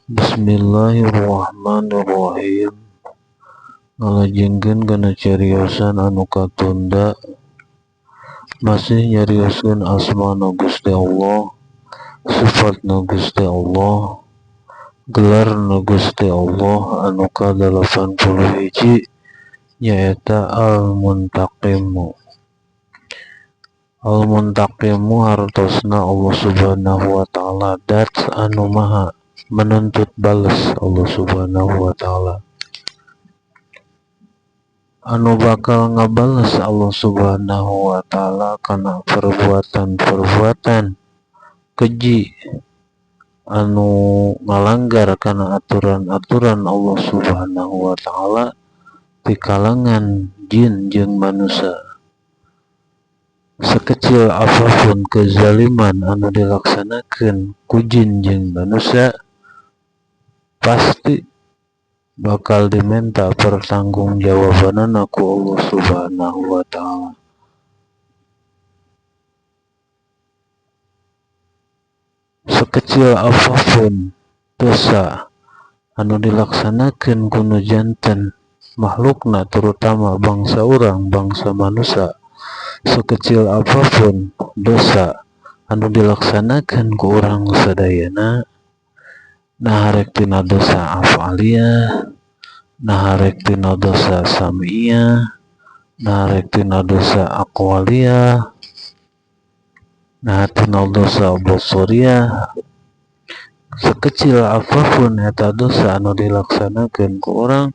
Bismillahirrahmanirrahim. Ngalajengkeun kana cariosan anu katunda, masih nyarioskeun asmana Gusti Allah, sifatna Gusti Allah, gelarna Gusti Allah anu ka-81, nyaeta Al-Muntaqimu. Al-Muntaqimu hartosna Allah Subhanahu wa Ta'ala, dat anu maha menuntut bales. Allah Subhanahu wa Ta'ala anu bakal ngabales, Allah Subhanahu wa Ta'ala kana perbuatan-perbuatan keji anu ngalanggar kana aturan-aturan Allah Subhanahu wa Ta'ala di kalangan jin jeung manusia. Sekecil apapun kezaliman anu dilaksanakan ku jin jeung manusia, pasti bakal diminta pertanggungjawabanana ku Allah Subhanahu wa Ta'ala. Sekecil apapun dosa anu dilaksanakan ku nu janten makhlukna, terutama bangsa urang, bangsa manusia, sekecil apapun dosa anu dilaksanakan ku urang sadayana, nah rek tina dosa af'aliyah, nah rek tina dosa sam'iyah, nah rek tina dosa aqwaliyah, nah tina dosa basariyah, sekecil apapun eta dosa anu dilaksanakan ku urang,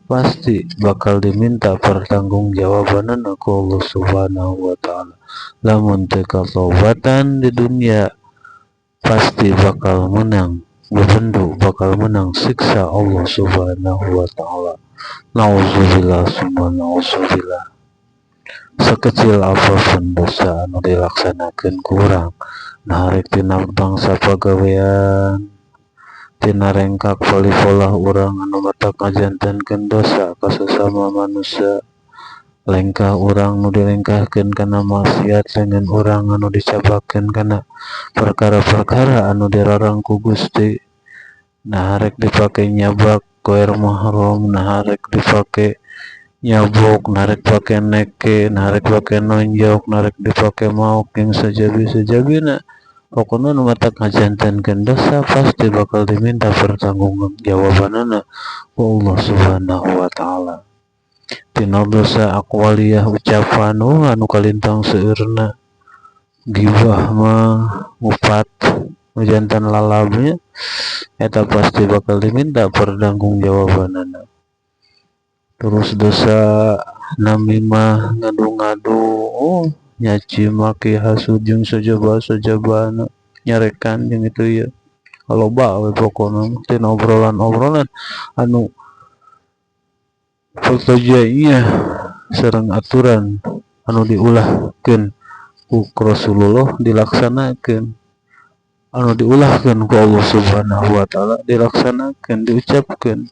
pasti bakal diminta pertanggungjawabanana ku Allah Subhanahu wa Ta'ala. Lamun teu katobatan di dunia, pasti bakal menang bebendu, bakal menang siksa Allah Subhanahu wa Ta'ala. Nauzubillah summa nauzubillah. Sekecil apapun dosa anu dilaksanakan ku urang, nah rek tina bangsa pagawean, tina rengkak palipolah urang anu matak ngajantenkeun dosa ka sesama manusia, lengkah urang nu dilengkahkeun kana maksiat, lengan urang anu dicabakeun kana perkara-perkara anu dilarang ku Gusti, nah rek dipake nyabak ghair mahram, nah rek dipake nyabok, nah rek pake neke, nah rek pake nonjok, nah rek dipake maok, yang sajabi-sajabina, pokona nu matak ngajantenkeun dosa pasti bakal diminta pertanggungjawabanana ku Allah Subhanahu wa Ta'ala. Tina dosa aqwaliyah, ucapan, oh, anu kalintang seueurna gibah mah, ngupat janten lalabnya, eta pasti bakal diminta pertanggungjawabanana. Terus dosa namimah, ngadu-ngadu, oh, nyaci maki, hasud, jeung sajaba sajabana, nyarekan jeung itu ya, loba we pokona tina obrolan-obrolan anu fotojainya sareng aturan anu diulahkeun ku Rasulullah dilaksanakeun, anu diulahkeun ku Allah Subhanahu wa Ta'ala dilaksanakeun, diucapkeun.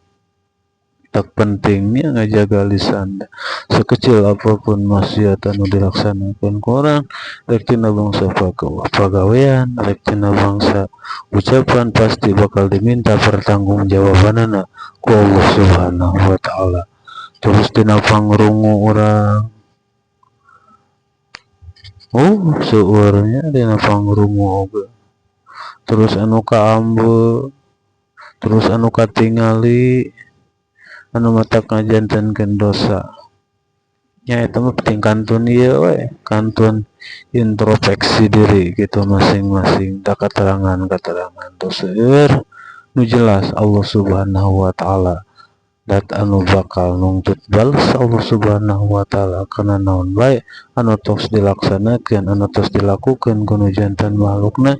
Tak pentingnya ngajaga lisan. Sekecil apapun maksiat anu dilaksanakan ku urang, rek tina bangsa pagawean, rek tina bangsa ucapan, pasti bakal diminta pertanggungjawabanana ku Allah Subhanahu wa Ta'ala. Terus tina pangrungu urang, oh, seueurnya dina pangrungu oge, terus anu kaambe, terus anu katingali, anu matak ngajantenkeun dosa nya, eta mah penting kantun ieu we, kantun introspeksi diri gitu masing-masing. Tak keterangan-keterangan tos seueur, nu jelas Allah Subhanahu wa Ta'ala dat anu bakal nungtut bales. Allah Subhanahu wa Ta'ala kana naon bae anu tos dilaksanakeun, anu tos dilakukeun ku nu janten makhlukna.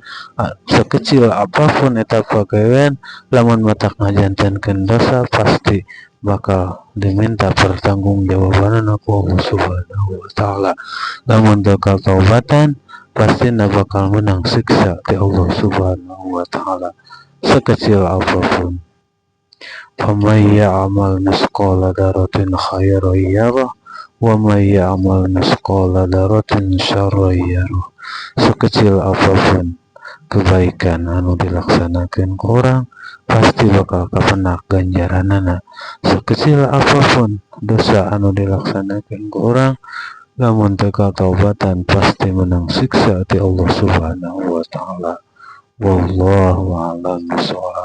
Sekecil apapun eta pagawean, lamun matak ngajantenkeun dosa, pasti bakal diminta pertanggungjawabanana ku Allah Subhanahu wa Ta'ala. Lamun teu kataubatan, pastina bakal menang siksa ti Allah Subhanahu wa Ta'ala, sekecil apapun. Faman ya'mal misqala dzarratin khairan yarah wa may ya'mal misqala dzarratin syarran yarah. Sekecil apapun Kebaikan anu dilaksanakeun ku urang pasti bakal kapendak ganjaranana. Sekecil apapun dosa anu dilaksanakeun ku urang, lamun teu kataobatan pasti menang siksa ti Allah Subhanahu wa Ta'ala. Wallahu a'lam bishawab.